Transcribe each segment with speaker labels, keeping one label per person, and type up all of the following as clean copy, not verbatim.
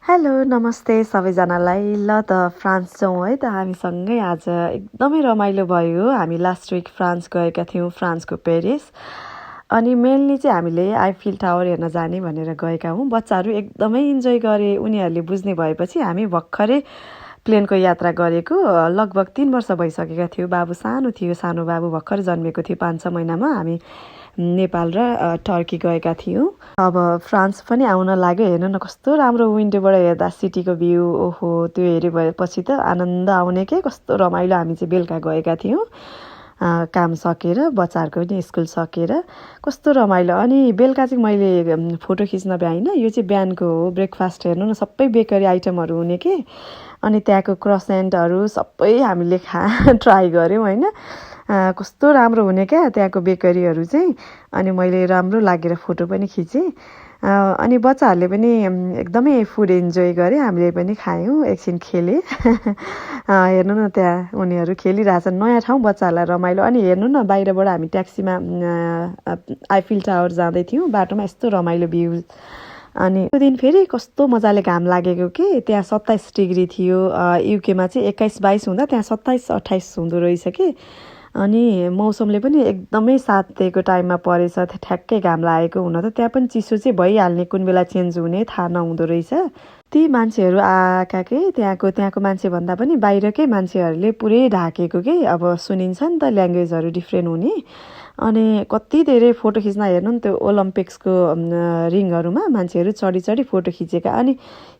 Speaker 1: Hello नमस्ते सबैजनालाई। ल त फ्रान्स जाउँ है त हामीसँगै। आज एकदमै रमाइलो भयो। हामी लास्ट विक फ्रान्स गएका थियौँ, फ्रान्सको पेरिस। अनि मेनली चाहिँ हामीले आइफिल टावर हेर्न जाने भनेर गएका हौँ। बच्चाहरू एकदमै इन्जोय गरे। उनीहरूले बुझ्ने भएपछि हामी भर्खरै प्लेनको यात्रा गरेको। लगभग 3 वर्ष भइसकेका थियो। बाबु सानो थियो, सानो बाबु भर्खर जन्मेको थियो। 5-6 महिनामा हामी नेपाल र टर्की गएका थियौँ। अब फ्रान्स पनि आउन लाग्यो। हेर्नु न कस्तो राम्रो विन्डोबाट हेर्दा सिटीको भ्यू। ओहो, त्यो हेऱ्यो भएपछि त आनन्द आउने के। कस्तो रमाइलो। हामी चाहिँ बेलुका गएका थियौँ, काम सकेर, बच्चाहरूको पनि स्कुल सकेर। कस्तो रमाइलो। अनि बेलुका चाहिँ मैले फोटो खिच्न भ्याइनँ। यो चाहिँ बिहानको हो ब्रेकफास्ट। हेर्नु न सबै बेकरी आइटमहरू हुने के। अनि त्यहाँको क्रसेन्टहरू सबै हामीले ट्राई गऱ्यौँ होइन। कस्तो राम्रो हुने क्या त्यहाँको बेकरीहरू चाहिँ। अनि मैले राम्रो लागेर फोटो पनि खिचेँ। अनि बच्चाहरूले पनि एकदमै फुड इन्जोय गरे। हामीले पनि खायौँ, एकछिन खेलेँ। हेर्नु न त्यहाँ उनीहरू खेलिरहेछन्। नयाँ ठाउँ, बच्चाहरूलाई रमाइलो। अनि हेर्नु न बाहिरबाट हामी ट्याक्सीमा आइफिल टावर जाँदै थियौँ। बाटोमा यस्तो रमाइलो भ्यू। अनि त्यो दिन फेरि कस्तो मजाले घाम लागेको कि। त्यहाँ 27 डिग्री थियो। युकेमा चाहिँ 21-22 हुँदा त्यहाँ 27-28 हुँदो रहेछ कि। अनि मौसमले पनि एकदमै साथ दिएको टाइममा परेछ। ठ्याक्कै घाम लागेको। हुन त त्यहाँ पनि चिसो चाहिँ भइहाल्ने, कुन बेला चेन्ज हुने थाहा नहुँदो रहेछ। ती मान्छेहरू आएका के त्यहाँको मान्छे भन्दा पनि बाहिरकै मान्छेहरूले पुरै ढाकेको के। अब सुनिन्छ नि त ल्याङ्ग्वेजहरू डिफ्रेन्ट हुने। अनि कति धेरै फोटो खिच्न। हेर्नु नि त्यो ओलम्पिक्सको रिङहरूमा मान्छेहरू चढी चढी फोटो खिचेका। अनि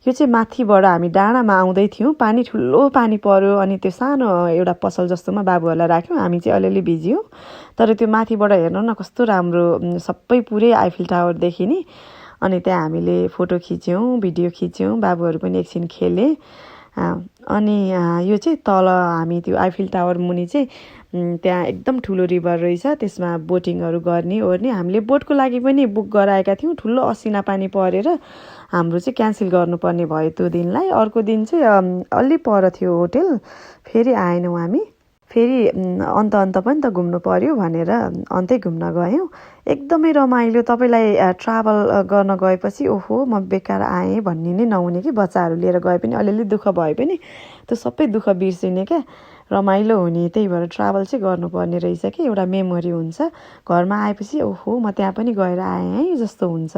Speaker 1: यो चाहिँ माथिबाट हामी डाँडामा आउँदै थियौँ। पानी ठुलो पानी पर्यो। अनि त्यो सानो एउटा पसल जस्तोमा बाबुहरूलाई राख्यौँ। हामी चाहिँ अलिअलि भिज्यौँ। तर त्यो माथिबाट हेर्नु न कस्तो राम्रो, सबै पुरै आइफिल टावर देखिने। अनि त्यहाँ हामीले फोटो खिच्यौँ, भिडियो खिच्यौँ। बाबुहरू पनि एकछिन खेले। अनि यो चाहिँ तल हामी त्यो आइफिल टावर मुनि चाहिँ त्यहाँ एकदम ठुलो रिभर रहेछ। त्यसमा बोटिङहरू गर्ने ओर्ने। हामीले बोटको लागि पनि बुक गराएका थियौँ। ठुलो असिना पानी परेर हाम्रो चाहिँ क्यान्सल गर्नुपर्ने भयो त्यो दिनलाई। अर्को दिन चाहिँ अलि पर थियो होटेल, फेरि आएनौँ हामी। फेरि अन्त पनि त घुम्नु पर्यो भनेर अन्तै घुम्न गयौँ। एकदमै रमाइलो। तपाईँलाई ट्राभल गर्न गएपछि ओहो म बेकार आएँ भन्ने नै नहुने कि। बच्चाहरू लिएर गए पनि अलिअलि दुःख भए पनि त्यो सबै दुःख बिर्सिने क्या। रमाइलो हुने। त्यही भएर ट्राभल चाहिँ गर्नुपर्ने रहेछ कि। एउटा मेमोरी हुन्छ। घरमा आएपछि ओहो म त्यहाँ पनि गएर आएँ है जस्तो हुन्छ।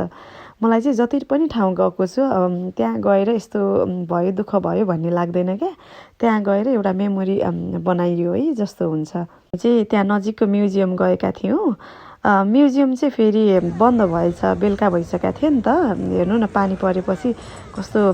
Speaker 1: मलाई चाहिँ जति पनि ठाउँ गएको छु त्यहाँ गएर यस्तो भयो, दुःख भयो भन्ने लाग्दैन क्या। त्यहाँ गएर एउटा मेमोरी बनाइयो है जस्तो हुन्छ। चाहिँ त्यहाँ नजिकको म्युजियम गएका थियौँ। म्युजियम चाहिँ फेरि बन्द भएछ, बेलुका भइसकेको थियो नि त। हेर्नु न पानी परेपछि कस्तो